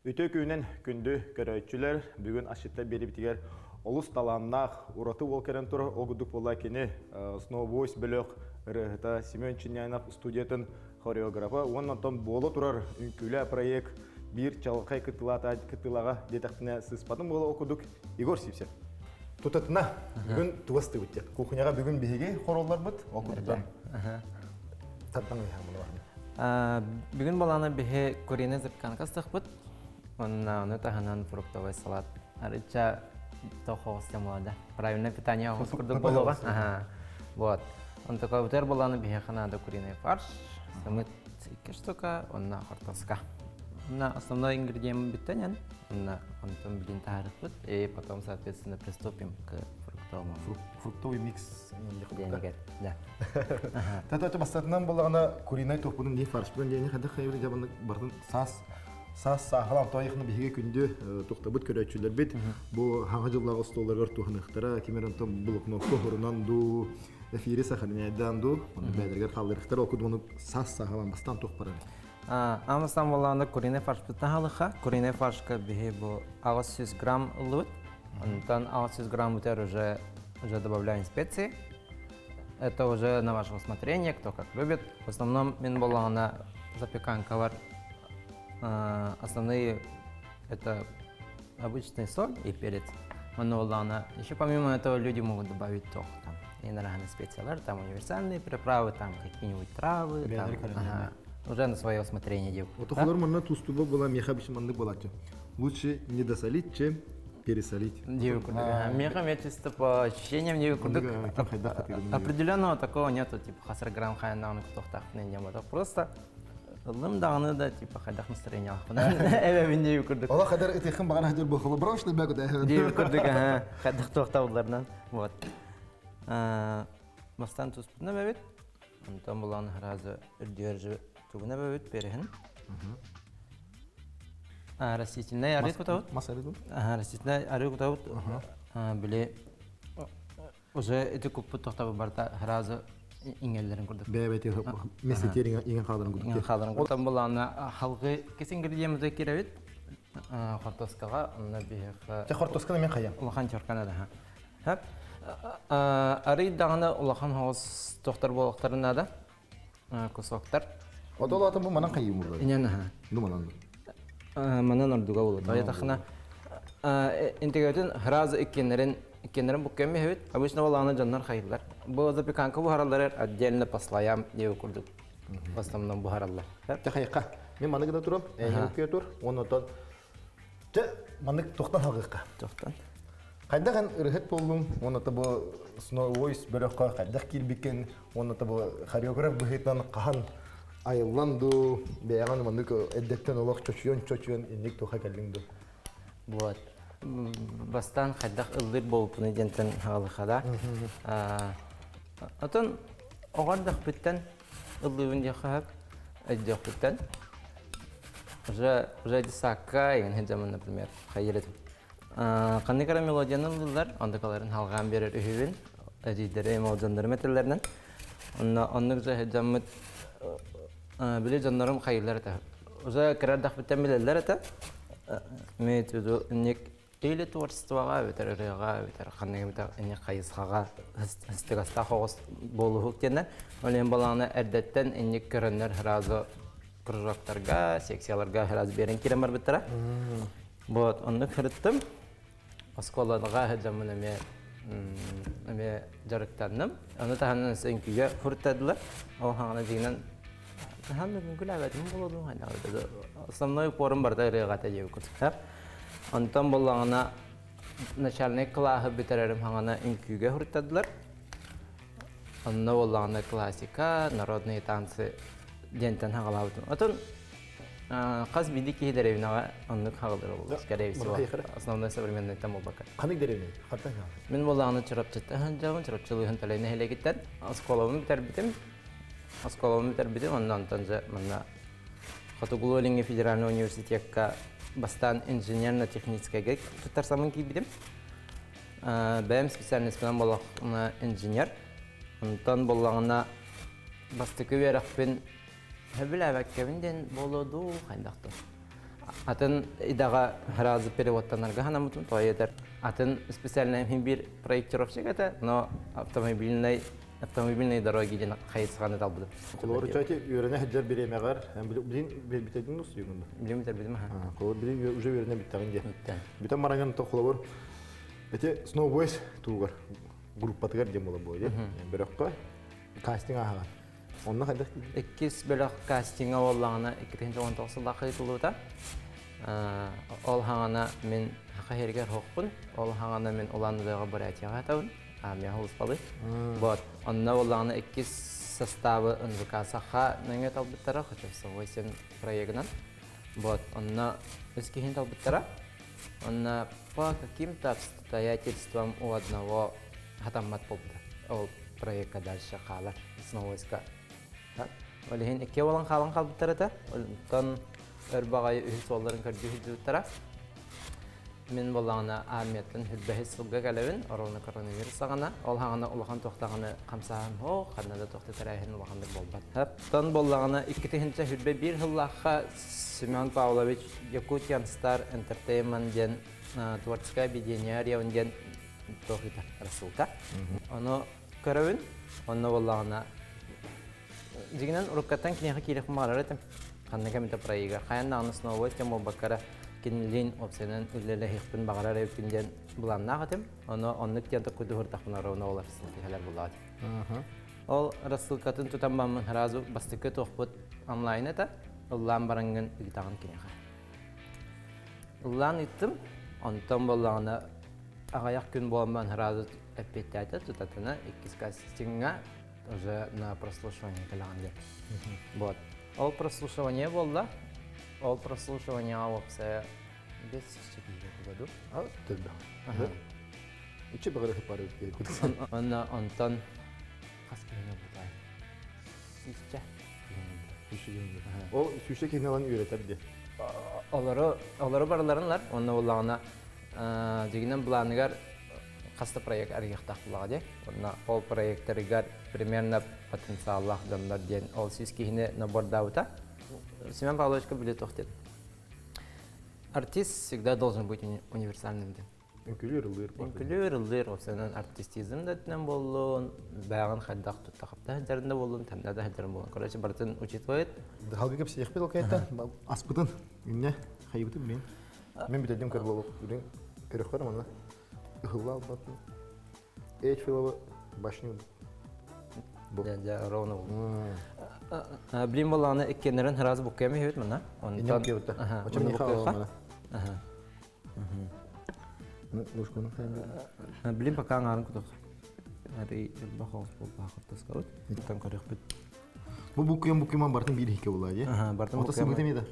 Үтүө күнүнэн күндү көрөөччүлэр, бүгүн асчыттар биэрибитигэр олус талааннаах, ураты уол кэлэн турар. Ол курдук буолла кини Snow Voice бөлөх ырыаһыта Семен Чинянов студиятын хореографа уонна онтон буола турар үҥкүүлээ проект биир чаҕылхай кыттыылааҕа диэтэхпинэ сыыспатым буола ол курдук Егор Сивцев. Тутатына бүгүн тугас тыыбыт диэн. Кухняҕа бүгүн биһиги хороллорбут, ол курдук тардан ыйаамын. Бүгүн балаана биһи куриный запеканка астахпыт. Онна ону таһынан фруктовый салат. Арыча тохоос темалада. Правильное питание оҕус курдук буолуоҕа. Ага. Вот. Онтукабытыгар балаана биһиэхэ наада куриный фарш, сымыт икки штука, онна хортоска. Онна основной ингредиент бүттэнэн, онна онтон билин таһаарыппыт. И потом, соответственно, приступим к фруктовому. Фруктовый микс. Диэнигэр, да. Тата бастатынан боллаҕына куриный топпунун дии фаршпын диэни хадах хайыр дьабаннык бартын саас саас саахалаан тоойхна биһиги күндү тухтабыт көрөөччүлэрбит бу хаҥа дьыллаах остуолларыгар туһаныахтара кимер онтон блокнотка хорунан дуу эфири сохраняйдаан дуу оны бэйэлэригэр хаалларыахтара ол кудуну саас саахалаан бастаан туох барар. Амасан боллаҕына куриный фаршпытын халыха куриный фаршка биһи бу 800 грамм ыллыбыт. Онтон 600 грамм утер уже добавляем специи. Это уже на ваше усмотрение, кто как любит. В основном мин боллаҕына запеканкалар основные это обычный соль и перец. Манна боллаҕына еще помимо этого люди могут добавить тох там инараһаны специялар, там универсальные приправы, там какие-нибудь травы, там, ага, уже на свое усмотрение делают. Отохолор манна тустуба была меха бишманнык болачы. Лучше не досолить, чем пересолить. Меха мне чисто по ощущениям не курдук. Определенного такого нету, типа хасар грамм хайнааны кутуохтаахпын диэн буолбатах. Просто ыллым даҕаны да типа хайдах настроение Эбэ мин дии курдук. Ола хадар ытыхын багана хадыр бохолу брошны бәгүдэ. Дии курдук аха хайдах туохтабылларынан. Вот. Бастан туспутна бэбит. Онтон булан сразу үрдүөр тугуна бэбит переһин. Растительный арыы кутабыт. Мас арыы Растительный арыы кутабыт. Били уже ити куппут тохтобут барта сразу иҥэллэрин курдук. Бэйэ-бэйэтин мессетер иҥэн хааларын курдук. Иҥэн хааларын курдук. Оттон булаана халгы кесин ингредиентымызды кирэбит. Хортоскаҕа онно биһиэхэ Чэ хортосканы мен хайам. Улахан чоркана да. Хап. Арый даҕаны улахан хоҕус тохтор буолуохтарын наада. Кусоктар. Отол атын бу манан хайым булар. Инен аха. Ну манан. Манан ордуга болот. Аятахына интегөтүн сразу иккеннерин иккеннерин буккем мехебит. Обычно балааны дьоннор хайыллар. Бу запеканка буһараллар отдельно по слоям диэби курдук. В основном буһараллар. Те хайыкка. Мен маны гына турам, эйин букке тур. Оннотон Те манык тохтан халгыкка. Тохтан. Хайдах эн ырыһыт буоллуҥ, уонна бу Snow Voice бөлөххө хайдах киирбиккин, уонна бу хореограф быһыытынан хаһан айыллан дуу, бэйэҕин маннык эрдэттэн олох чочуйан-чочуйан инник туха кэллиҥ дуу? Вот. Бастаан хайдах ыллыыр буолбуппунуй диэнтэн хаалыха да. Отон оҕо эрдэхпиттэн ыллыыбын диэххэ сөп. Өйдүөхпүттэн. Уже уже десакка игин сылдьаммын, например, хайыр этим. Ханнык эрэ мелодияны ыллыыллар, ондукаларын халҕаан биэрэр үһүбүн, эдьиийдэрим, ол дьоннорум этэллэринэн. Онно оннук же сылдьаммыт били дьоннорум хайыыллар этэ. Уже кыра эрдэхпиттэн билэллэр этэ. Имеет в виду инник или творчествоҕа эбэтэр ырыаҕа эбэтэр ханнык эбэтэр инник хайысхаҕа ыстыгастаах оҕус буолуһук диэннэр. Ол иһин балаҕаны эрдэттэн инник көрөннөр сразу кружоктарга, секцияларга сразу биэрэн киирэн барбыттара. Вот, оннук сырыттым. Оскуолаҕа сылдьаммын эмиэ эмиэ дьарыктанным. Ону таһынан үҥкүүгэ фуртадылар. Ол хаҥана дьиҥинэн хаһан да үҥкүүлээбэтим буолуо Основной упорум барыта ырыаҕа этэ диэбит курдуктар. Онтон буоллаҕына начальнай кылааһы бүтэрэрим хаҥана үҥкүүгэ фуртадылар. Онно буоллаҕына классика, народные танцы диэнтэн хаҕалаабытым. Отон хас биирдии киһи дэриэбинэҕэ оннук хаҕылыр буолла. Скорее всего, основной современныйтан буолбакка. Ханнык дэриэбинэ? Хантан Мин буоллаҕына Чурапчыттан сылдьабын, Чурапчылыыһын Төлөй нэһилиэгиттэн. Оскуолабын бүтэрбитим. Оскуолабын бүтэрбитим, онно онтон дьэ манна Хотугулуу-Илиҥҥи федеральнай университекка бастаан инженерно-техническайга туттарсаммын киирбитим. Бэйэм специальностьпынан буоллаҕына инженер. Онтон буоллаҕына бастакы үөрэхпин сөбүлээбэккэбин диэн буолуо дуу, хайдах дуу. Атын идэҕэ сразу переводтанарга санаммытым, тоҕо диэтэр атын специальнайым биир проектировщик этэ, но автомобильной автомобильной дороги диэн хайысханы талбытым. Холобур, чати үөрэнэ сылдьар бириэмэҕэр билин бүтэрдиҥ устуйугун Билин бүтэрбитим аха. Холобур, билин уже үөрэнэ бүттэҕин диэ. Бүтэн бараҥын то холобур ити Snow Boys тугар группатыгар диэн буола буолуо бөлөххө кастинг ааһаҕын. Онно хайдах Иккис бөлөх кастинга буоллаҕына 2019 сыллаахха ыытыллыбыта. Ол хаҥана мин Саха сиригэр хоһпун, ол хаҥана мин Улан-Удэҕа Бурятияҕа сытабын, армия сулууспалыы. Вот, онно буоллаҕына иккис составы НВК Саха нөҥүө талбыттара, Хочевсовой син проегынан. Вот, онно үс киһини талбыттара. Онно по каким-то обстоятельствам у одного хатаммат буолбута. Ол проекка дальше хаалар Сновойска. Ол иһин икки буолан хаалан хаалбыттар этэ. Онтон өр баҕайы үһүс суолларын көрдүү сылдьыбыттара. Мин буоллаҕына армияттан хүрбэһис сылга кэлэбин, оруолна коронавирус саҕана. Ол хаҕана улахан туохтаҕына хамсааһын суох, ханна да туохта тэрээһин улаханнык буолбат. Оттон буоллаҕына 2021 сыллаахха Семен Павлович Якутиан Star Entertainment диэн творческое объединение арыйабын диэн туох ыытар рассылка. Ону көрөбүн, онно буоллаҕына дьиҥинэн уруккаттан киниэхэ киириэхпин баҕарар этим. Ханнык эмитэ проегар хайан даҕаны сновой тем буолбакка эрэ кинилиин уопсайынан үлэлэһиэхпин баҕарар эбиппин диэн былааннаах этим. Ону оннук диэн токкуйдуһурдахпына ровно ол рассылка кэлэр буоллаҕа дии. Ол рассылкатын тутан баммын сразу бастакы туохпут онлайн этэ. Ыллаан бараҥҥын ыытаҕын киниэхэ. Ыллаан ыыттым. Онтон буоллаҕына аҕыйах күн буолан сразу эппиэттээтэ тутатына иккис кастиҥҥа уже на прослушивание кэлэҕин диэн. Вот. Ол прослушивание буолла. Ол прослушивание уопсайа 5 киһи году. А, төлбө. Ичи баҕара хыпары Онно онтон хас киһини ылбытай? Сүүсчэ. Ол сүүсчэ киһини ылан үөрэтэр диye. Олору олору барыларын ылар. Онно буоллаҕына дьигинэн былааныгар хас да проект арыйыахтаах буоллаҕа дии. Онно ол проекттарыгар примерно потенциаллаах дьоннор диэн ол сүүс киһини набордаабыта. Семен Павловичка биле туох диэн. Артист всегда должен быть универсальным диэн. Үҥкүлүүр ыллыыр. Үҥкүлүүр ыллыыр уопсайынан артистизм да өттүнэн буоллун, бэйэҕин хайдах тутта-хапта сылдьарын да буоллун, тэннэ да сылдьарын буоллун. Короче, барытын учитывает. Халгы кэпсиэхпит ол кэнниттэн аспытын иннэ хайыбытын билин. Мен бүтэрдим көр буолук. Билин көрөххөр манна ыһылла албатын. Эйфелева башню. Дьэ, ровно был. Блин боллааны иккиэннэрин сразу буккуйам иһэбит манна. Онтон Очом не Блин, пока аҥаарын кутух. Арый элбэх оҕус буолбаах куртаскабыт. Тан көрүөхпүт. Бу буккуйан буккуйман бартын биир иһикке буолаа дии. Бартын Ото сымыыта эмиэ да.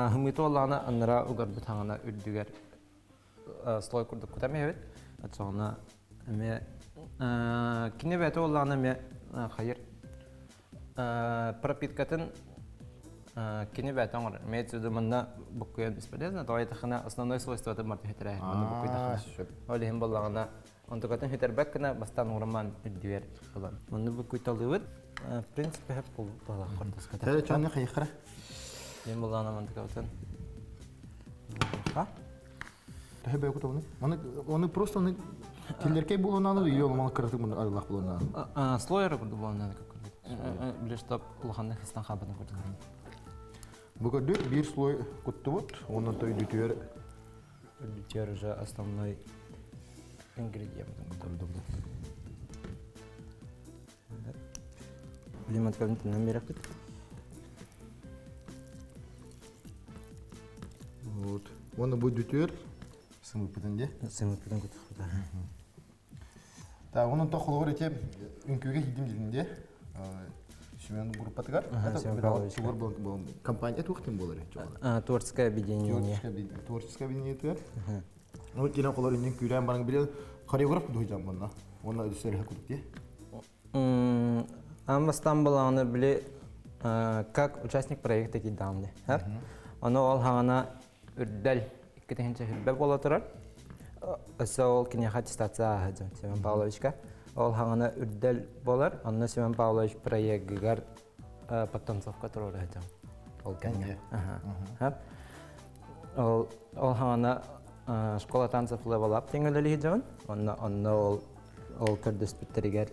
Хымыыта буоллаҕына аннара угарбыт хаҥана үрдүгэр слой курдук кутам иһэбит. Оччоҕуна эмиэ кини бэйэтэ буоллаҕына эмиэ хайыр пропиткатын кини бэйэтэ оҥорор. Имеется в виду манна буккуйан бесполезно, тоҕо диэтэххинэ основной свойствотын барыта сүтэрээһин манна буккуйдаххына. Ол иһин буоллаҕына онтукатын сүтэрбэт гына бастаан урамаан үрдүгэр ылан. Манна буккуйталыыбыт. В принципе, хөп буолбут хортоската. Тәрі чанны хайыхара. Мен буоллаҕына мантыкабытын Төһө бэйэ кутабыный? Оны, оны просто оны киллеркей буолунааны или ол мал кыратык муну арылах буолунааны? Слой эрэ курдук буолунааны курдук. Биле чтоб улаханнык хыстан хаалбатын курдук. Бу көрдүк биир слой куттубут, онон үрдүтүгэр үрдүтүгэр уже основной ингредиент кутабыт. Лимонкабын төннөн биэрэхпит. Вот. Уонна бу дүтүөр сымыппытын дии. Сымыппытын кутухпута. Так, онон то холобур ити үҥкүүгэ киирдим дедин дии. Семен группатыгар. Это компания туох тем болар? Творческое объединение. Творческое объединение. Ну, кина холор иннин күүрэн баран биле хореограф кудуһуйдам манна. Уонна өссө кудук дии. Аан бастаан балаҕаны били как участник проекта киирдэҕим дии. Ону ол хаҥана үрдэл икки үрдэл буола турар. Өссө ол киниэхэ аттестация ааһа Семен Павловичка. Ол хаҥана үрдэл буолар. Онно Семен Павлович проегыгар подтанцовка туруора сылдьам. ол кэмҥэ. Ол ол хаана школа танцев Level Up диэн үлэлии дьон. Онно онно ол ол көрдөспүттэригэр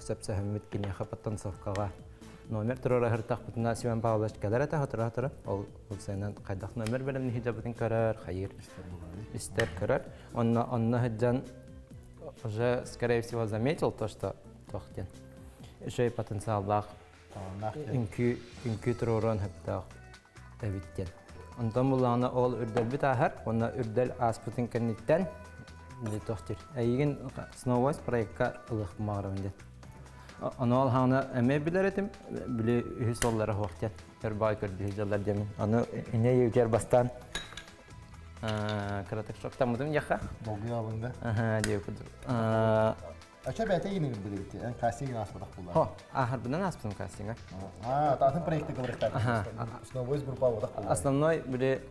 сөпсөһөммүт киниэхэ подтанцовкаҕа номер туруора сырыттахпытына Семен Павлович кэлэр этэ сотору-сотору ол уксайынан хайдах номер бэлэмниһи дьабытын көрөр, хайыыр истэр көрөр. Онно онно сылдьан уже скорее всего заметил то, что туох диэн үчүгэй потенциаллаах үҥкүү үҥкүү туруоруон сөптөөх эбит диэн. Онтон буллаҕына ол үрдэлбит ааһар, уонна үрдэл ааспытын кэнниттэн туох диир, эйигин Snow проекка ылыахпын баҕарабын диэн. Ону ол хаана эмиэ билэр этим, били үһүс уоллара суох диэн, өр баай көрдүү дьаллар диэмин. Аны иньэ ийэтигэр бастаан кыратык шоктаммытым диэххэ. Долгуйабын да. Аха, диэ курдук. Ача бэйэтэ иинигин билибити, эн кастинг ааспатах буолла. Хо, ааһарбынан ааспытым кастинга. А, атын проекты говорит Основной группа бодах буолла. Основной били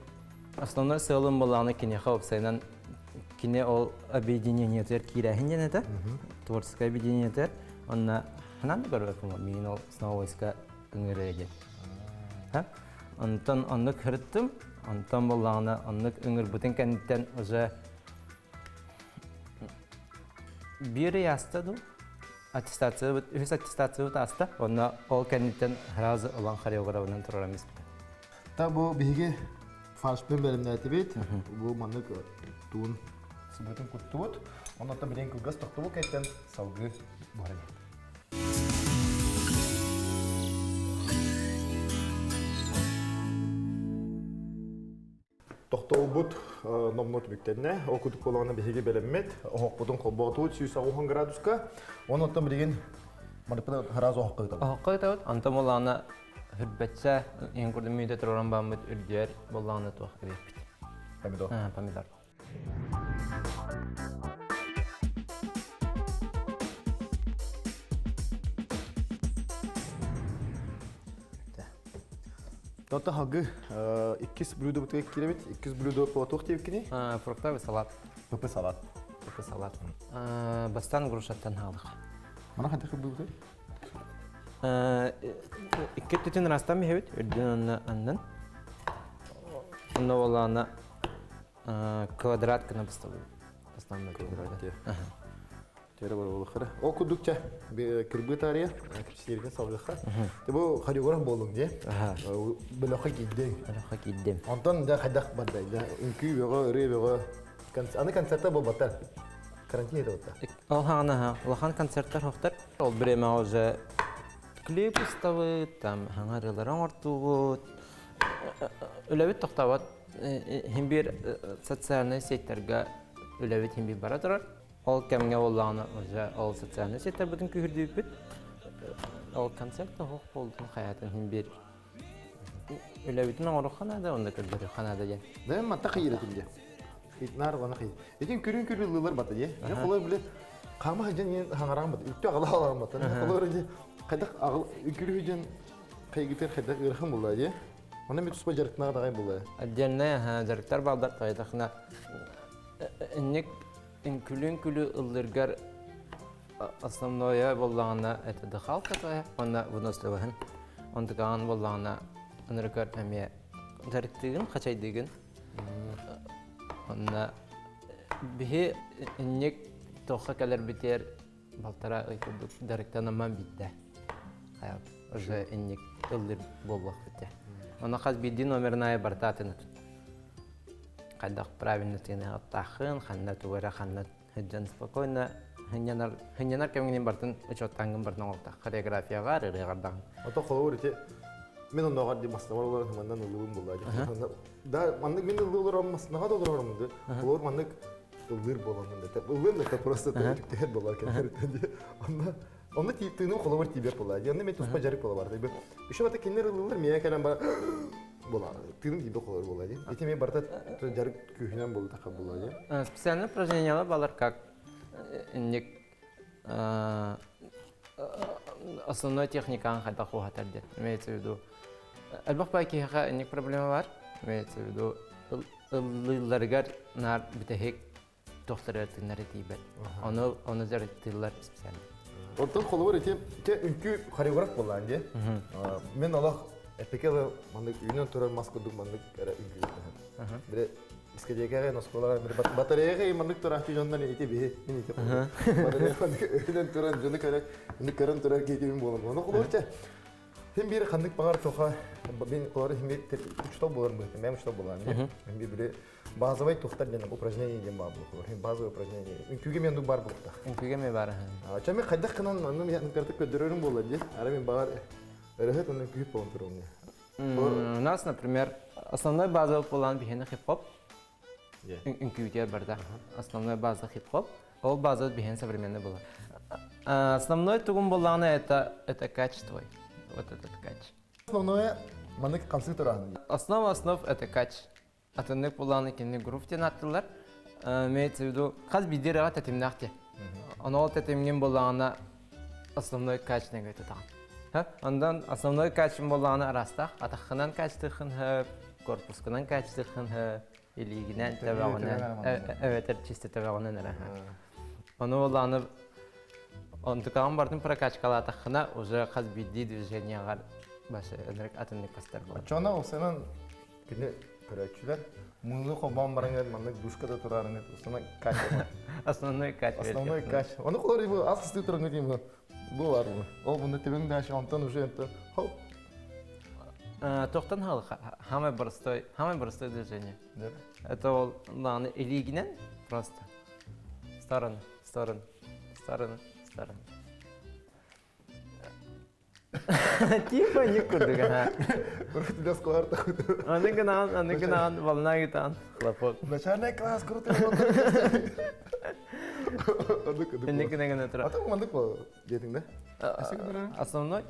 основной сыалым буоллаҕына киниэхэ уопсайынан кини ол объединениетыгар киирээһин диэн этэ. Творческое объединениетыгар. Онно ханан да көрбөппүн миигин ол Сновойска ыҥырыа диэн. Онтон оннук ырыттым. Онтон буоллаҕына оннук ыҥырбытын кэнниттэн уже биир ый ааста дуу аттестациябыт үһүс аттестациябыт ааста онно ол кэнниттэн сразу ылан хореографынан турарам испитэ Та бу биһиги фаршпын бэлэмнээтибит. Бу маннык туун сыбытын куттубут. Онон билигин кылгас тохтобул кэттэн салгыы буһаран. Тохтобулбут номнуо түмүктэннэ. Ол курдук буоллаҕына биһиги бэлэммит. Оһохпутун холбоотубут 180 градуска. Онон билигин Марыппын сразу оһоххо ыытабыт. Оһоххо ыытабыт. Онтон буоллаҕына хүрбэтсэ иһин курдук мүнүүтэ туруоран бааммыт үрдүгэр буоллаҕына туох эбиэппит. Помидор. Помидор. Тото халгы иккис блюдо кииребит. Иккис блюдо туох диэбиккиний? Фруктовый салат. ПП салат. ПП салат. Бастан грушаттан хаалык. Мана хантах кырбыыбыты? Икки өттүтүн ырастан биһэбит, үрдүн онно аннын. Онно буоллаҕына квадрат гына бастабыт. Бастан Квадрат. Тере бар болухара. Ол курдук ча кырбы таарыйа, кипсиэргэ салгыха. Те бу хореограф болуң дии. Бөлөхө киирдиң. Бөлөхө киирдим. Онтон да хайдах барда. Үҥкүү бөҕө, ырыа бөҕө. Аны концертта буолбаттар. Карантин это вот. Ол хаана улахан концерттар хохтар. Ол время уже клип уставыт, там хаҥарылар оҥортуубут. Үлэбит тохтообот. Хин бир социальный сетьтерге үлэбит хин бир бара турар. Ол кэмҥэ буоллаҕына уже ол социальный сетьтербытын күүһүрдүүппүт. Ол концерт да оһох буолдун хайатын хин бир үлэбитин оҥоруохха наада, онно көрдөрүөххэ наада диэн. Да матта кыйырытым дии. Итнаар уона кый. Итин күрүн күрү лылар бата дии. Дьэ холой биле хаама хадьан иэн хаҥараан бата. Үттү аҕала алаан бата. Холой дии хайдах аҕыл күрү дьэн хайгытыр хайдах ыарахан буолла дии. Онно ми туспа дьарыктаах даҕай буолла. Отдельная дьарыктар баалдар тайдахына инник үҥкүлүн күлү ыллыргар основное буоллаҕына это дыхалка твоя уонна выносливоһын онтукаҕын буоллаҕына ынырыкар эмиэ дьарыктыыгын хачайдыыгын онно биһи инник туохха кэлэрбитигэр балтараа ый курдук дьарыктанамман биттэ уже инник ыллыр буоллахпыт дьэ онно хас биирдии номерын аайы барыта атын хайдах правильно тыыныахтааххын ханна тугу эрэ ханна сылдьан спокойно сынньанар сынньанар кэмҥинин бартын учуоттааҥҥын бартын оҥортох хореографияҕа ырыаҕардаҕын Ото холобур ити мин оннооҕор ди массыынабар олорон маннан ыллыыбын буолла дии. Да маннык мин ыллыы олорон массыынаҕа да олорорум да. Холобур маннык ыллыыр буоламмын да. Ыллыым да просто түктүһэр буолар кэлэр дии. Онно онно тыыным холобур тиийбэт буолла дии. Онно мен туспа дьарык буола барда. Еще бата кинилэр ыллыыллар миэхэ кэлэн бар була тыыным тиийбэт холобур буолла дии. Ити мен барыта дьарык күүһүнэн буолла буолла дии. Специальное упражнение балар как инник основной техникаҕын хайдах уһатар диэн имеется в виду элбэх бай киһиэхэ инник проблема бар имеется в виду ыллыылларыгар наар бүтэһик тохторор тыыннары тиийбэт ону ону дьарыктыыллар специально Оттон холобур ити үҥкүү хореограф буоллаан дии. Мен олох Эппикэ маннык үүнэн турар мас курдук маннык эрэ үҥкүүлэһэр. Бире дискотекаҕа оскуолаҕа батареяҕа маннык турааччы дьоннор ити биһи мин ити батарея маннык үүнэн туран дьону көрө көрөн турар киһи буолан. Ону холуоча Хим биир ханнык баҕар тоха мин холор хим биир учтал буолар быһыта мэм учтал буолан мин биир базовый тухтар диэн упражнение диэн баар буолар базовый упражнение үҥкүүгэ мен бар буолуохтаах үҥкүүгэ мен бар ча мен хайдах гынан аны мен картык көрдөрөрүм буолар дии ара мен баҕар өрөһөт онно күүп болон турум У нас, например, основной базовый план биһиэнэ хип-хоп. Үҥкүүтүгэр барда. Основной база хип-хоп. Ол база биһиэн современный была. Основной тугум буоллаҕына это это кач твой. Вот этот кач. Основное маннык хамсыы тураһын. Основа основ это кач. Атыннык буоллаҕына кинини грув диэн ааттыыллар. Имеется в виду хас биирдии ырыаҕа тэтимнээх диye. Ону ол тэтимҥин буоллаҕына основной кач диэн тутаҕын. Онтон основной качым буоллаҕына араастаах. Атаххынан качтыаххын сөп, корпускунан качтыаххын сөп, илиигинэн, төбөҕүнэн, эбэтэр чисто төбөҕүнэн эрэ. Ону буоллаҕына онтукаҕын бартын прокачкалаатаххына уже хас биирдии движениеҕар башы ынырык атыннык көстөр буолар. Оччоҕуна осынан кини көрөөччүлэр мыылы холбоон баран маннык душка да турарыҥыт основной кач. Основной кач. Основной кач. Ону холор бу ас ыстыы тураңыт бу бу бар бу. Ол буну түбүң дальше онтон уже онтон хоп. Тохтон самый простой, самый простой движение. Это ол главное илиигинэн просто в сторону, в сторону, в сторону, в сторону. Типа не курдук, ага. Круто скварта. Аны гынан, аны гынан, волна гитан, хлопок. Начальный класс круто. Инник гына тура. А там мандык бо диэтиҥ да? Основной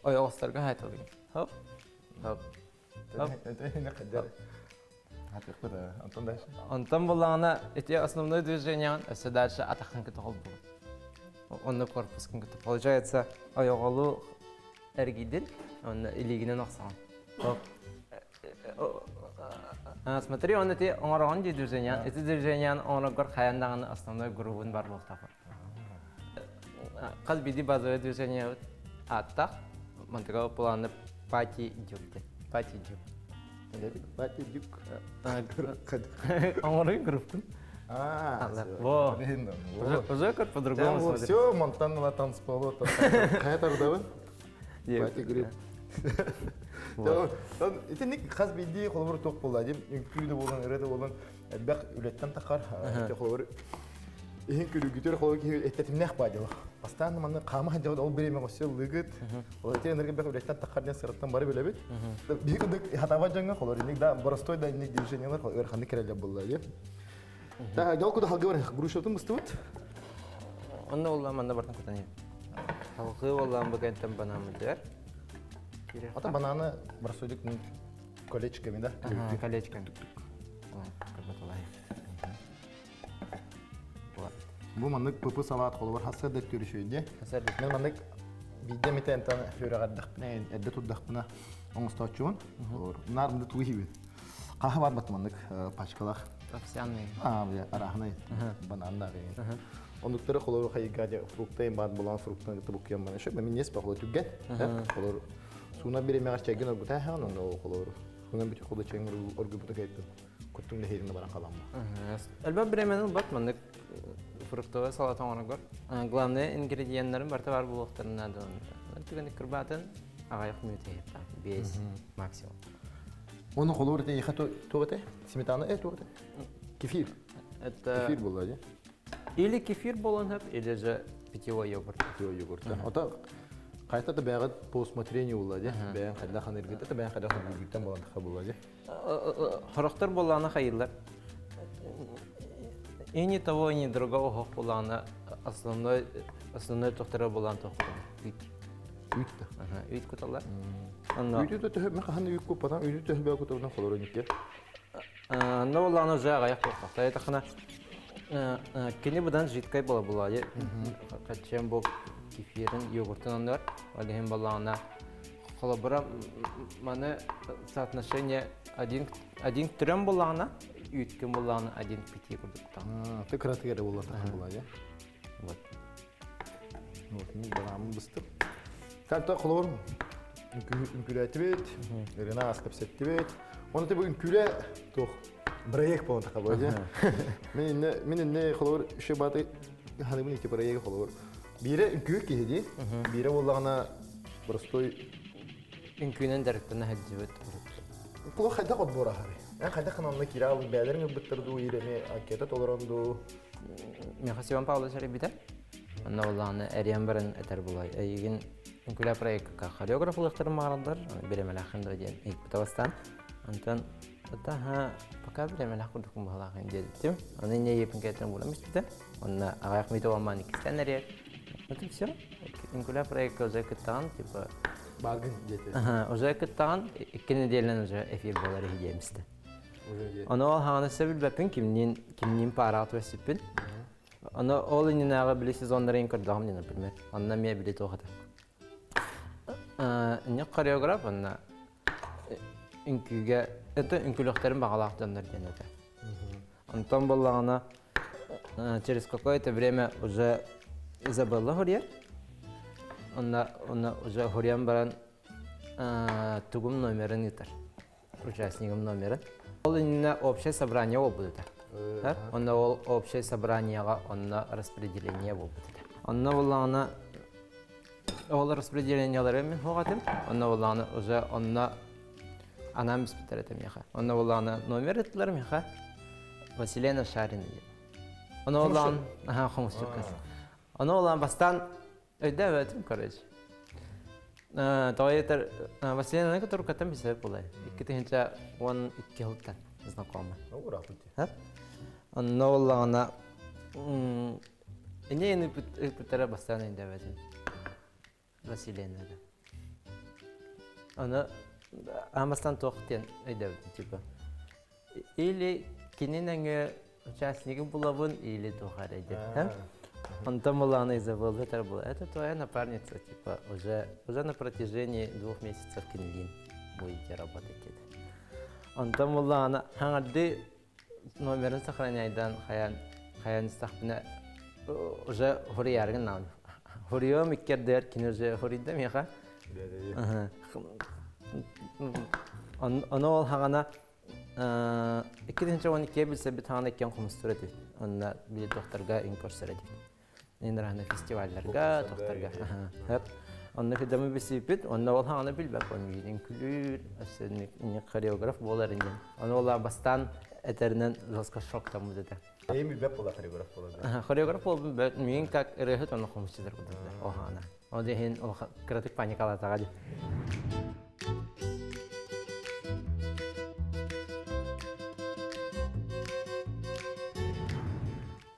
ойоҕостарга хайталыгын. Хоп. Хоп. Антон дальше. Онтон буллаҕына ити основной движениеҕын өссө дальше атаххын кытта холбуур. Онно корпускун кытта. Получается, ойоҕолуу эргийдин, онно илиигинэн охсоҕун. Смотри, он эти оҥороҕун дии движениеҕын. Ити движениеҕын оҥороргор хайан даҕаны основной грувун бар буолтаҕар. Хас биирдии базовый движение ааттаах. Мантыга планы пати дюк Пати дюк. Пати дюк. Оҥорой группун. А, Во. Уже как по-другому смотрит. Все, Монтанова танцполу. Хайа тардабын? Пати групп. Итинник хас биирдии холобур туох буолла дим үҥкүү да буолан ырыа да буолан элбэх үлэттэн тахар холобур иһин күлүгүтэр холобур киһи эттэтимнээх баа дьылах бастаан манна хаама сылдьабыт ол бириэмэ өссө ыллыгыт ол ити энерги бэх үлэттэн тахар диэн сыраттан бары билэбит биһи курдук хатаабат дьоҥҥо холобур инник да боростой да инник движениелар ыараханнык кэрэлэр буолла дии та дьол куду халгы бар грушатын быстыбыт Онно олла манна бартан кутан Халгы оллаан бу кэнтэн банааммытыгар Ата бананы боростойдук колечками, да? Колечками. Бу маннык пыпы салат холобур хасса да түрүшүйде. Мен маннык биирдэ эмитэ энтан үрэҕэрдэхпинэ, эрдэ турдахпына оҥостооччубун. Наар тугу иһибин. Хаһа бар бат маннык пачкалах. Овсяные. А, арахнай бананнар. Онуктары холору хайыга фрукта бар булан фруктаны табукуям мана. Шөп мен нес бахлы түгген. Холор суна биремеҕэр чайгын оргута хаан онно холор суна бүтү холо чайгын оргубута кайттын. Куттун лехерин баран халамма. Элбэх биремени бат маннык фруктовый салат оҥорогор. Главное ингредиеннарын барыта бар буолуохтарын наада. Түгэнник кырбаатын аҕыйах мүнүүтэ 5 максимум. Оны холор ете еха тугате? Сметана тугате? Кефир. Это Кефир буолла дии. Или кефир буолан сөп, или же питьевой йогурт. Питьевой йогурт. Ото хайта да бэҕэт по усмотрению буолла дии. Бэйэн хайда хан иргитэ да бэйэн хайда хан иргиттэн буолан таха буолла дии. Хорохтор буоллаана хайыллар. И ни того, и ни другого хох буоллаана основной основной тохторо буолан тохтор. Үт. Үт да. Үт куталлар. Онно Үтү да төһө мен хахан үт куппатам, үтү төһө бэҕэ кутабынан холору никке. Но буоллаана уже аҕыйах буолбахта. Этахына кини быдан жидкай буола буолаа. Хаччыан бу кефирин, йогуртун оннор. Ол иһин буоллаҕына холобура маны соотношение один один к трем буоллаҕына, үүткүн буоллаҕына один к пяти курдук кутаҕын. Ты кыратык эрэ буолла тахан буолаа дии. Вот. Вот, мин банаамын быстым. Как-то холобур. Үҥкүүлээтибит, ырына ас кэпсэттибит. Оны бу үҥкүүлэ туох проект болон тахабы дии. Мин инне мин инне холобур үше баты ханыбын ити проект холобур. Биирэ үҥкүү киһи дии. Биирэ буоллаҕына простой Үҥкүүнэн дьарыктана сылдьыбыт. Кулу хайдах отбор аһары? Эн хайдах каналына киирэ алын бээлэрин ылбыттар дуу, ирэми анкета толорон дуу? Миэхэ Семен Павлович эрийбитэ. Онно буоллаҕына эрийэн баран этэр буолай. Эйигин үҥкүүлээ проекка хореограф ылыахтарын баҕараллар, бириэмэлээххин дуо диэн ыйыппыта бастаан. Онтон ата пока бириэмэлээх курдукпун быһалаахын диэбитим. Аны инньэ ийэпин кэлтэн булан испитэ. Онно аҕыйах мүнүүтэ буолмаан иккистээн эрийэр. Вот и все. Үҥкүүлээ проекка уже кыттаҕын, типа Бааргын диэтэ. Уже кыттаҕын, 2 неделянан уже эфир буолар иһи диэмистэ. Ону ол хаҕаны билбэппин, кимниин кимниин паараҕа түбэспиппин. Ону ол иннинээҕи били сезоннарын көрдөҕүм диэн, например. Онно эмиэ били туох этэ. Инник хореограф онно үҥкүүгэ, это үҥкүүлүөхтэрин баҕалаах дьоннор диэн этэ. Онтон буоллаҕына через какое-то время уже Изабелла хоруйар. Онно, онно уже хоруйан баран тугум номерын ыытар. Участнигым номерын. Ол иннинэ общее собрание буолбут этэ. Онно ол общее собраниеҕа онно распределение буолбут этэ. Онно буоллаҕына ол распределениелары мин хуоҕатым. Онно буоллаҕына уже онно анаан биспиттэр этэ миэхэ. Онно буоллаҕына номер ыттылар миэхэ Василена Шарина диэн. Ону олаан, аха, хомусчуккас. Ону олаан бастаан өйдөөбөтүм, короче. Тоҕо этэр Василена которукаттан билсэбит буолай. 2012 сылтан знакома. Онно оллаҕына Эне ыппыттара бастаан өйдөөбөтүм. Василена да. Аны аан туох диэн өйдөөбүтүм типа. Или кини нөҥүө участнигы булабын, или туох эрэ диэн. Онтон булааны Изабелла этэр була. Это твоя напарница, типа, уже на протяжении 2 месяцев кинилиин будете работать диэт. Онтон буллаҕына хаҥардыы номерын сохраняйдан хайан хайан истэхпинэ уже хуруйааргын наан. Хуруйуом иккэрдээр кини уже хуруйда миэхэ. Ону ол хаҕана 2012 билсэбит хаҕана иккиэн хомустур этибит. Онно били тохторга ин көрсөр этибит. Инрана фестивалларга, тохторга. Онно кыдамы билсиппит, онно ол хаҕана билбэт, он миигин күлүүр, өссө хореограф буолар иннин. Ону ол бастаан этэринэн жестко шоктаммыт этэ. Эйим билбэт буола хореограф буолар. Хореограф буолбун миигин как ырыаһыт онно хомусчутар курдуктар ол хаҕана. Ол иһин ол кыратык паникалаатаҕа дии.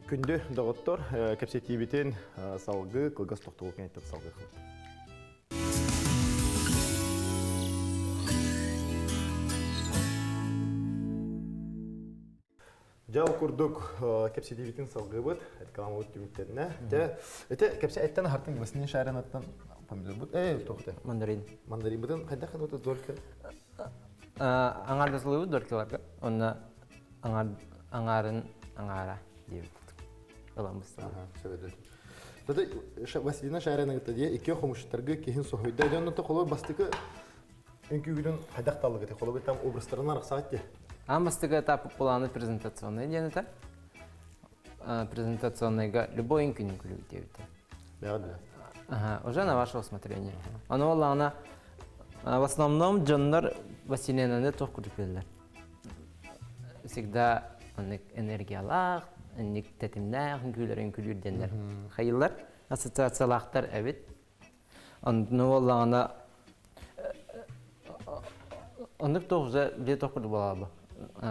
Күндү доҕоттор, кэпсэтиибитин салгыы кылгас тохтобул кэнниттэн салгыы Дьэ, ол курдук кэпсэтиибитин салгыыбыт, рекламабыт түмүктэннэ. Дьэ, ити кэпсэ эттэн аһартын Василий Шаринаттан помидорбут. Э, туох этэ? Мандарин. Мандаринбытын хайдах гына долька? Аҥаардасылыбыт доркаларга. Онно аҥаарын аҥаара диэбит ылан быстылар. Тата Василина Шарина кытта дии икки хомусчуттарга киһин соһуйда. Дьонно холобур бастакы үҥкүүгүтүн хайдах таллыгыт? Холобур там образтарын арахсаат дии. Аан бастакы этап планы презентационный диэн этэ. Презентационныйга любой үҥкүүнү күлүк диэбитэ. Ага, уже на ваше усмотрение. Ону олаҕына в основном дьоннор Василинаны туох курдук билэллэр. Всегда оннук энергиялаах, инник тэтимнээх үҥкүүлэрин үҥкүүлүүр диэннэр хайыллар, ассоциациялаахтар эбит. Онну буоллаҕына оннук туох уже где туох курдук буолаба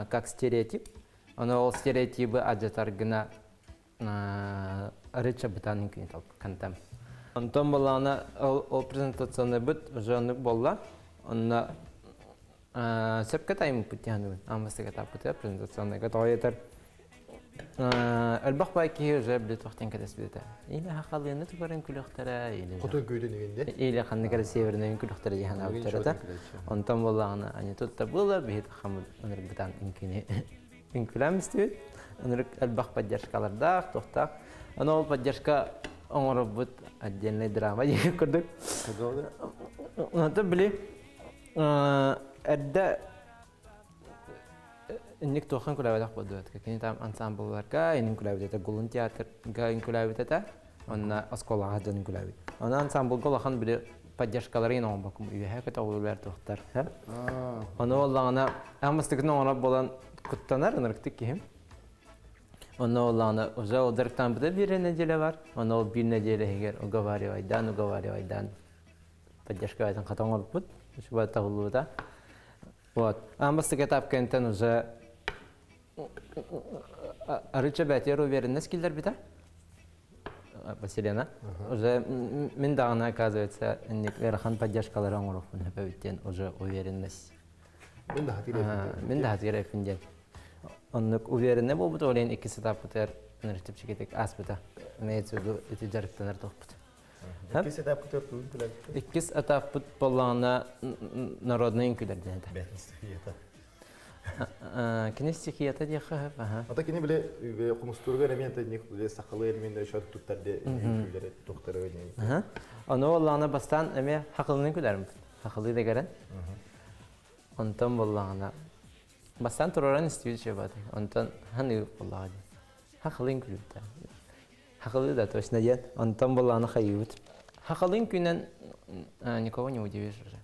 как стереотип. Ону ол стереотибы адьатар гына арыча бытаан үҥкүүнү кантам. Онтон буоллаҕына ол презентационный быт уже оннук буолла. Онно сөпкө тайыммыппыт диэн аан бастакы презентационныйга тоҕо этэр элбэх бай киһи уже били туохтан кэтэспит этэ. Или хахалыаны тупарын күлүөхтэрэ, или Хотун күүтүн игинде. Или ханнык эрэ северный күлүөхтэрэ диэн ханаабыттар этэ. Онтон буоллаҕына они тут-то было, биһи хаммыт ынырык бытаан үҥкүүнү үҥкүүлээн истибит. Ынырык элбэх поддержкалардаах, туохтаах. Аны ол поддержка оҥоробут отдельный драма диэн курдук. Онтон били эрдэ инник туоххан күлээбэтэх буолдубат. Кини там ансамблларга инин күлээбит этэ, Гулун театрга үҥкүлээбит этэ, онно оскуолаҕа дьон үҥкүлээбит. Онон ансамблга улахан били поддержкалары иин оҥорбоккум үөһэ көтөҕүлүлэр туохтар. Ону буоллаҕына аан бастакытын оҥорор буолан куттанар ынырыктык киһим. Онно буоллаҕына уже ол дьарыктааммыта биир нэдиэлэ бар. Онно ол биир нэдиэлэ иһигэр уговаривайдаан, уговаривайдаан поддержка баайтан хата оҥорбут. Үчүгэй табыллыбыта. Вот. Аан бастакы этап кэнтэн уже арыча бэтиэр уверенность киллэрбитэ. Василена. Уже мин даҕаны, оказывается, инник ыарахан поддержкалары оҥоруохпун сөп диэн уже уверенность. Мин да хатыр Мин да хатыр эппин диэн. Оннук уверенный буолбут, ол иһин иккис этаппытыгар чэпчэкитик ааспыта. Имеется в виду ити дьарыктанар туохпут. Иккис этаппытыгар тугун күлэбит? Иккис этаппыт буоллаҕына народный үҥкүүлэр диэн этэ. Бэйэтин стихията. Кини стихията диэххэ сөп, аха. Ата кини биле хомустууругар эмиэ ник сахалыы элеменнэр өшө туттар де үҥкүүлэри туохтары Аха. Ону буоллаҕына бастаан эмиэ хахылыны күлэрим. Хахылыы да кэрэн. Онтон буоллаҕына бастаан тураран истибит шебаты. Онтон ханы буоллаҕа дии. Хахылын күлүбүтэ. Хахылыы да точно диэн. Онтон буоллаҕына хайыыбыт. Хахалын күнэн никого не удивишь уже.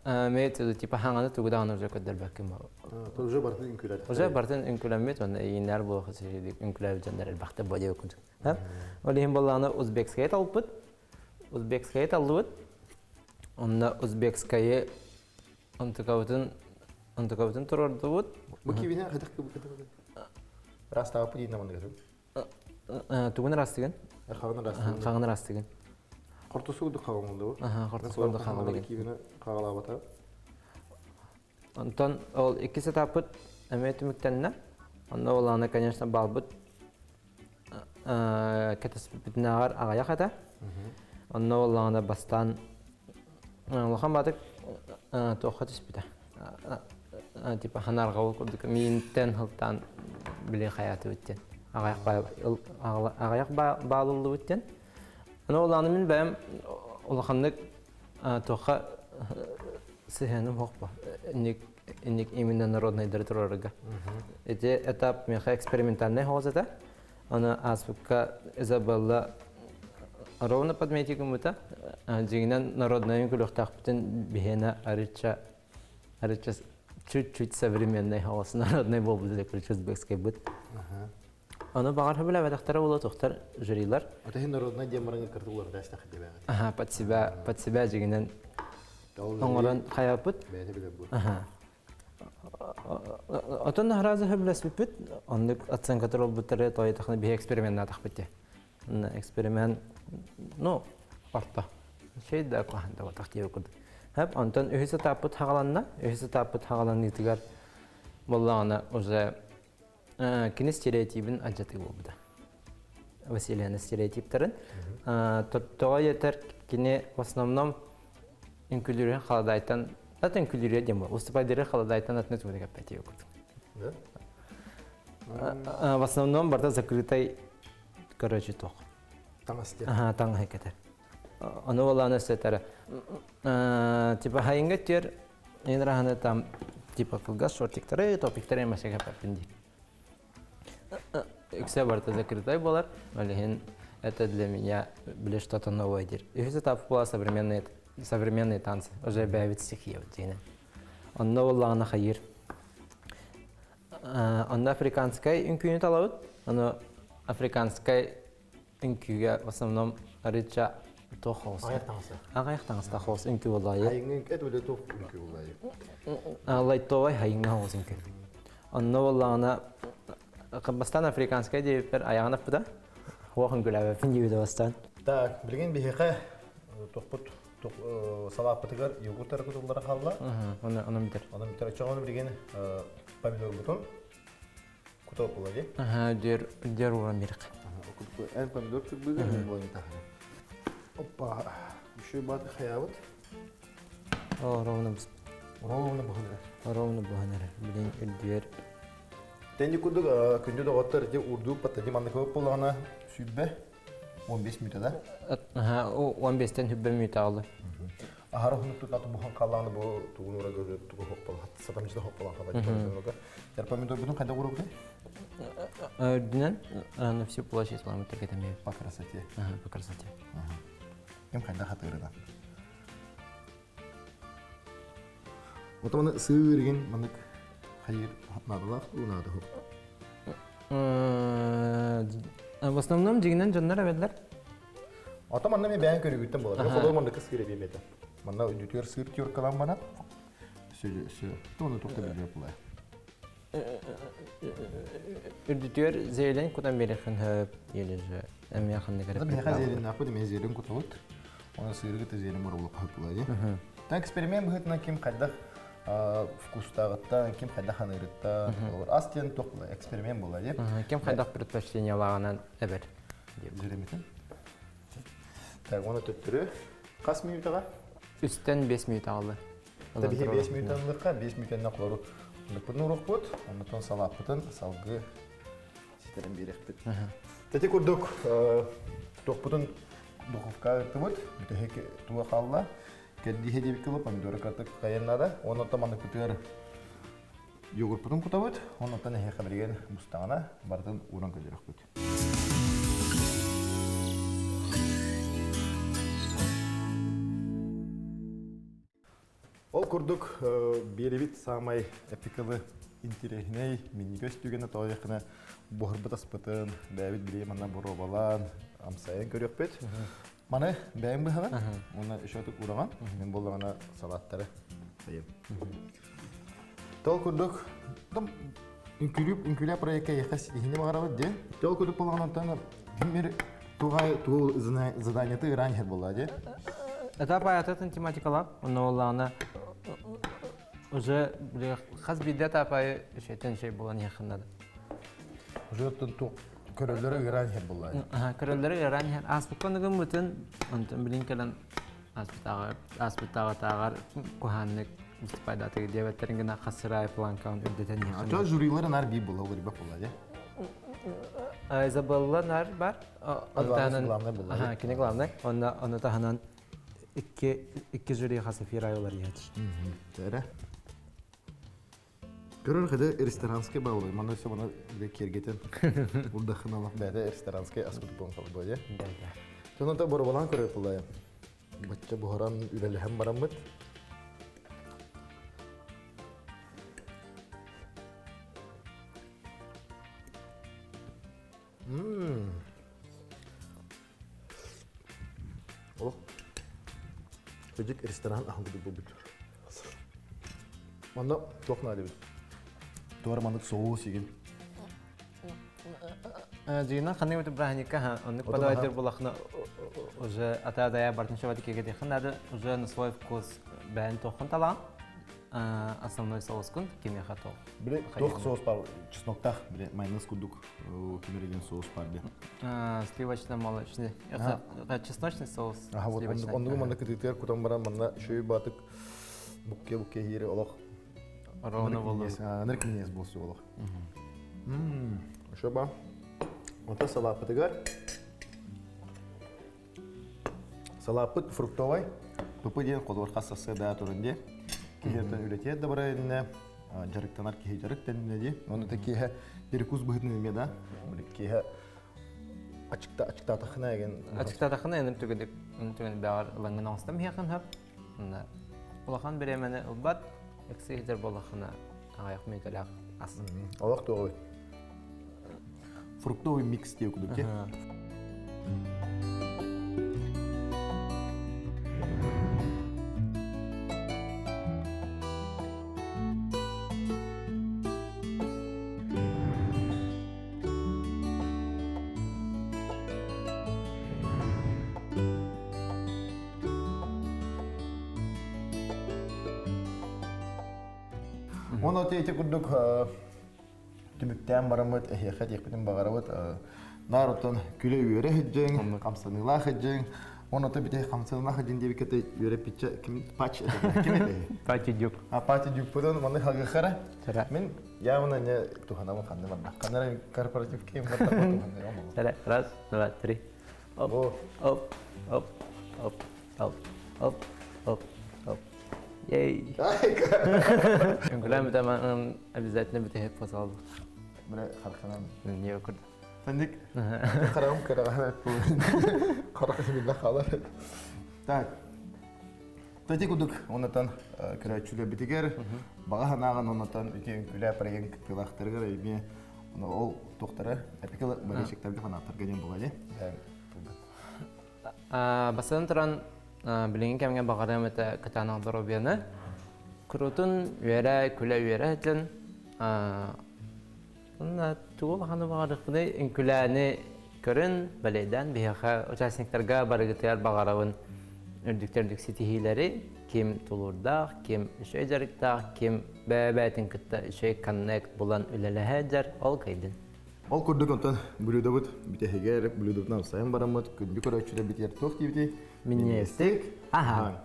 Имеется в виду, типа хаҥаны тугу даҕаны уже көрдөрбөккүн Уже бартын үҥкүүлэт. Уже бартын үҥкүүлэммит уонна ииннэр буолуох үҥкүүлээбит дьоннор элбэхтэ бу диэбит курдук. Ол иһин буоллаҕына узбекскайы талбыт. Узбекскайы таллыбыт. Онно узбекскайы онтукабытын онтукабытын туруордубут. Бу кибине хатах Растаапы диин наман Тугун растыгын? Хаҕын растыгын. Хаҕын растыгын. Хортусу курдук хаҕын Аха, хортусу курдук хаҕын. Кибине хаҕалаабата. Онтон ол иккис этаппыт эмиэ түмүктэннэ. Онно олааны, конечно, баалбыт кэтэспиппитинээҕэр аҕыйах этэ. Онно буоллаҕына бастаан улахан баатык туохха түспүтэ. Типа ханарҕабыл курдук миинтэн сылтаан били хайаатыбыт диэн. Аҕыйах баалыллыбыт диэн. Аны олааны мин бэйэм улаханнык туохха сыһыаным суох инник инник именно народнайдары турарга. Ити этап миэхэ экспериментальный хоҕус этэ. Аны ааспыкка Изабелла ровно подметить гыммыта. Дьиҥинэн народнайын күлүөхтээхпитин биһиэнэ арычча арычча чуть-чуть современный хоҕус народный буолбут этэ ключ узбекский быт. Ону баҕар сөбүлээбэтэхтэрэ буолуо туохтар жюрилар. Ата иһин народнай диэн баран кыртыллар дэстэх дебэҕит. Аха, под себя дьиҥинэн оҥорон хайаппыт. Бэйэтэ билэр бу. Аха. Отон наһаразы сөбүлэспиппит, оннук оценка турбуттары тоойутахна биһи эксперименнаатахпыт дии. Эксперимент, ну, орто. Шей да куһаҕан да буолбатах диэбит курдук. Хэп, онтон үһүс этаппыт хаҕаланна. Үһүс этаппыт хаҕаланыытыгар буоллаҕына уже кини стереотибин алдьатыы буолбута. Василиана стереотиптарын. Тоҕо диэтэр кини в основном үҥкүүлүүрүн халадаайтан ат үҥкүүлүүрэ диэн буол. Уступайдыры халадаайтан атын тугу да кэппэт курдук. В основном барыта закрытай, короче, туох. Таҥас диэн. Аха, таҥаһы кэтэр. Ону буоллаҕына өссө типа хайыҥҥа түөр ин там типа кылгас шортиктары, топиктары эмэсэ кэппэппин дии. Үксэ барыта закрытай буолар, ол иһин это для меня били что-то новое диир. Үһүс этап була современные танцы, уже бэйэбит стихия диэни. Онно буоллаҕына хайыыр. Онно африканскай үҥкүүнү талабыт. Ону африканскай үҥкүүгэ в основном арыча туох хоос. Аҕыйах таҥаса. Аҕыйах таҥастаах хоос үҥкүү буоллаайы. Хайыҥҥа үҥкүү это туох үҥкүү буоллаайы. Лайтовай хайыҥҥа хоос үҥкүү. Онно буоллаҕына бастаан африканскай диэбиппэр айаҕын аппыта. Хуох үҥкүүлээбэппин диэбитэ бастаан. Так, билигин биһиэхэ тохпут салааппытыгар йогурт эрэ кутуллара хаалла. Оны оны бүтэр. Оны бүтэр. Оччоҕо билигин помидорбутун кутуп була ди. Аха, дер дер уран бирик. Эн помидор кырбыгын мен буолан тахара. Оппа, еще бат хаябыт. О, ровно Ровно буһанара. Ровно буһанара. Билин үрдүөр. Тенди курдук күндү доҕоттор ити урдуу паттади маннык боллаҕына сүүрбэ. 15 мүнүүтэ да? 15-тен хүббэ мүнүүтэ аҕалла. Аһара уһуннук тутааты бухан хааллаҕына бу тугун ура тугу хоппол сатамчыта хопполан хаалла. Тер помидорбутун хайда уурабытай? Үрдүнэн на всю площадь ламы түргэтэмиэ. По красоте. Ага, по красоте. Ким хайда хатырыда. Вот оны сыыргин манык хайыр надалах унаады хуп. В основном дьигинэн дьоннор эбэллэр. Ата манна мен бэйэн көрүгүттэн болар. Холор маннык сыыр эбиэм этэ. Манна үдүтүөр сыыр тюркалан бана. Сү сү. Тону тухта билбеп булай. Үрдүтүөр зелень кутан берехин хөп или же эмиэ ханнык эрэ. Биһиэхэ зеленнаахпыт эмиэ зелень кутабыт. Оны сыыры кытта зелень боробулук хаһыппылай дии. Та эксперимент быһыытынан ким хайдах вкустааҕыттан, ким хайдах ханыырыттан, ас диэн туох була эксперимент була дии. Ким хайдах предпочтениелааҕынан эбэр. Зеленмитин. Так, оны төттөрү хас мүнүүтэҕэ? Үстэн 5 мүнүүтэ аҕалла. Та биһи 5 мүнүүтэн 5 мүнүүтэннэ холору Оннукпутун уруохпут, оннуттан салааппытын салгыы ситэрэн биэриэхпит. Тэти курдук туохпутун духовка ыттыбыт, бүтэһик туга хаалла. Кэрдииһэ диэбит кылы помидоры кыртык хайан наада. Оннуттан манныкпытыгар йогуртпутун кутабыт, оннуттан эһиэхэ билигин бустаҕына барытын ууран көрдөрөхпүт. Ол курдук биэрибит саамай эпикалы интириэһинэй минньигэс түгэнэ тоойоххуна буһарбыт аспытын бэйэбит билии манна боруобалаан амсайан көрүөхпүт. Маны бэйэҥ быһаҕын уонна еще ураҕан мин буоллаҕына салаттары сайын. Тол курдук үҥкүлүүп үҥкүлэ проекка эйиэхэ ситиһиини баҕарабыт диэн. Тол курдук буоллаҕына кимир тугай тугу заданиеты ыраан иһэр буолла дии. Этап аятатын тематикалар, онно буоллаҕына уже хас биирдэ этап айы үчүгэй шей буолан иһэххин надо. Уже туох көрөллөрө ыраан иһэр буолла. Көрөллөрө ыраан иһэр. Ааспыкка оныгыммытын, онтон билин кэлэн ааспыттааҕытааҕар куһааннык выступайдаатыгы диэбэттэрин гына хас сырай планкаҕын үрдэтэн иһэххин. Чо жюрилары нар бии була олорбат була дии. Изабелла нар бар. Главный була. Кини главный. Онно ону таһынан икки икки жюри хас эфир айылар иһэч. Тэре. Көрөр хада ресторанский баулы. Маны все маны бile кергетен. Урдахын алах бәдә ресторанский аспыт буон калды дии. Тонон борбалан көрөр булая. Бачча буһаран үлэлэһэн бараммыт. Олох Ыдьык ресторан аһын курдук буолбут. Манна туох наада эбит? Туора маннык соус игин. Дьиҥинэн ханнык эмит бырааһынньыкка оннук подавайдыр булахына уже ата-дая бартын шабаты кегетихин надо уже на свой вкус бэйэн туоххун талаан основной соускун кимиэхэ туох. Били туох соус бар чесноктаах били майонез курдук кимереген соус бар би. Сливочно-молочный. Чесночный соус. Аха вот оннугу манна кытыытыгар кутан баран манна шөй баатык букке букке хиири олох. Ровно болу. Аныр киниэс болсу олох. Ошо ба. Ото салааппытыгар салааппыт фруктовай. Тупы диэн холуор хас сарсыарда туран дии. Киһи үлэтиэр да барар иннэ дьарыктанар киһи дьарык тэннэ дии. Оны та киэһэ перекус быһытын эмиэ да. Киэһэ ачыкта ачыктаатахына еген. Ачыктаатахына эним түгүдүк түгүн бэҕэр ылаҥын оҥостом иһиэхин хөп. Улахан бириэмэни ылбат, ыксы иһитэр буоллаххына аҕыйах мүнүүтэлээх ас. Олох туоҕуй? Фруктовый микс диye кудук Оны ити курдук түмүктээн бараммыт эһиэхэ диэхпитин баҕарабыт наар оттон күлэ-үөрэ сылдьыҥ, хамсаныылаах сылдьыҥ. Оны ото бите хамсаныылаах сылдьыҥ диэбиккэ үөрэппиччэ ким пач ким этэй? Пати Дюк. А Пати Дюкпутун маны хагыхара. Мин явно не туханамын ханны барда. Ханнара корпоратив ким барда туханнырам. Раз, два, три. Оп, оп, оп, оп, оп, оп, оп, оп. Ей. Үҥкүлээн бүтэмэн обязательно бүтэһик позалды. Бре харханан. Не курда. Тэнник харагым кыраҕана харах биллэ хаалар. Так. Тати кудук онатан көрөөччүлэрбитигэр баҕа санааҕын онатан ити үҥкүлээ проект кыттыылаахтарыгар эмиэ ол туохтара эпикал болельщиктарга фанаттарга диэн буолла дии. Бастатан туран билиҥҥи кэмҥэ баҕарыам этэ кытаанах доруобуйаны. Курутун үөрэ, күлэ үөрэ этин. Уонна тугу улаханы баҕарыахпыный үҥкүлээни көрүн, бэлэйдээн биһиэхэ участниктарга барыгытыгар баҕарабын үрдүктэн үрдүк ситиһиилэри, ким тулуурдаах, ким үчүгэй дьарыктаах, ким бэйэ-бэйэтин кытта үчүгэй коннект булан үлэлэһэ дьар, ол кыайдын. Ол курдук онтон блюдобут бүтэһигэр блюдобутун амсайан бараммыт күндү көрөөччүлэрбитигэр туох диибитий? Минньигэстик. Аха.